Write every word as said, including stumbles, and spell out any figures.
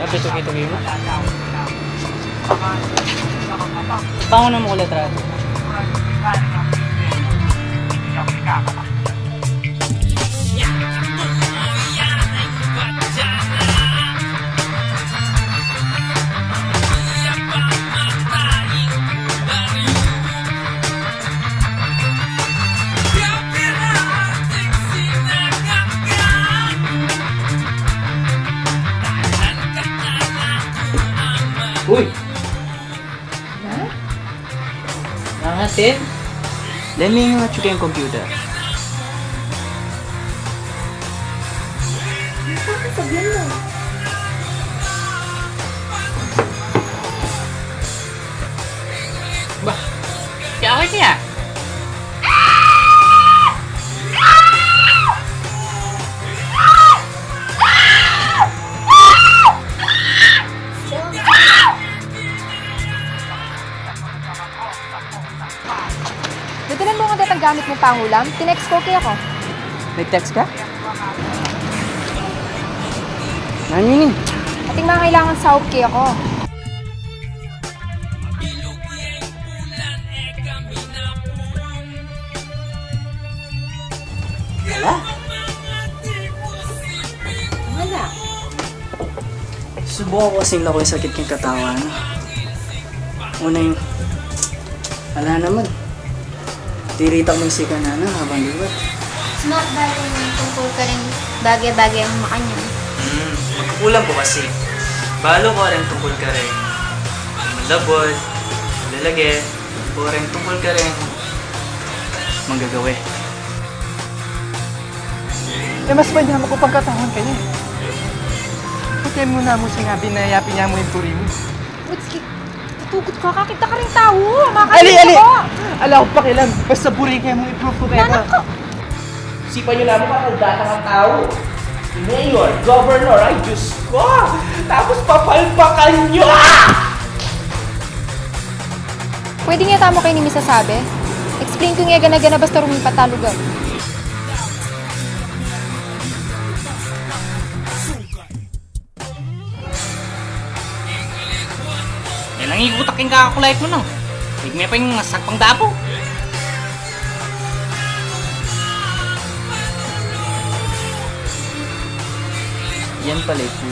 Tuki-tuki mo. Bangon na mo, kulit rato. Uy! Nangatin? Lemme nga check ing computer. Ano ka sabihin mo? Ba, ya, okay niya. Dadalan mo nga datang gamit mong pangulam? Tinext ko kaya ko. Nag-text ka? Nanu ini? Ating mga kailangan sa kaya ko. Ala? Ala? Subok ku kasing lakuan ing sakit king katawan. Una ing, ala naman. Tiritak mu ing sikan na habang liwat. Smart, balu mu ing tungkul karing bage-bage mu makanyan. Hmm, magkukulang ku kasi. Balu ku ring tungkul karing malabud, malalage, o ring tungkul karing manggagawe. E mas manyaman ku pang katawan kaya e. Ba't e mu namu sinabi na yapin ya mu ing buri mu? What's ki-, tutugot ka, kakita ka ring tau, makakita ka. Ali, ali! Ala kung pakialam, basta buri ke mu, i-prove ku keka. Nanak ka! Isipan yu namu, kakal datang a tau. Mayor, governor, ay Diyos ko! Tapos papalpakan yu, ah! Pwede nga tamu kayu ini misasabi? Explain ku nga gana-gana basta rumipat ta lugar. Yan ang igutak king kakakulait mu, no? Igme pa ing sagpang dapu. Yan pala ito.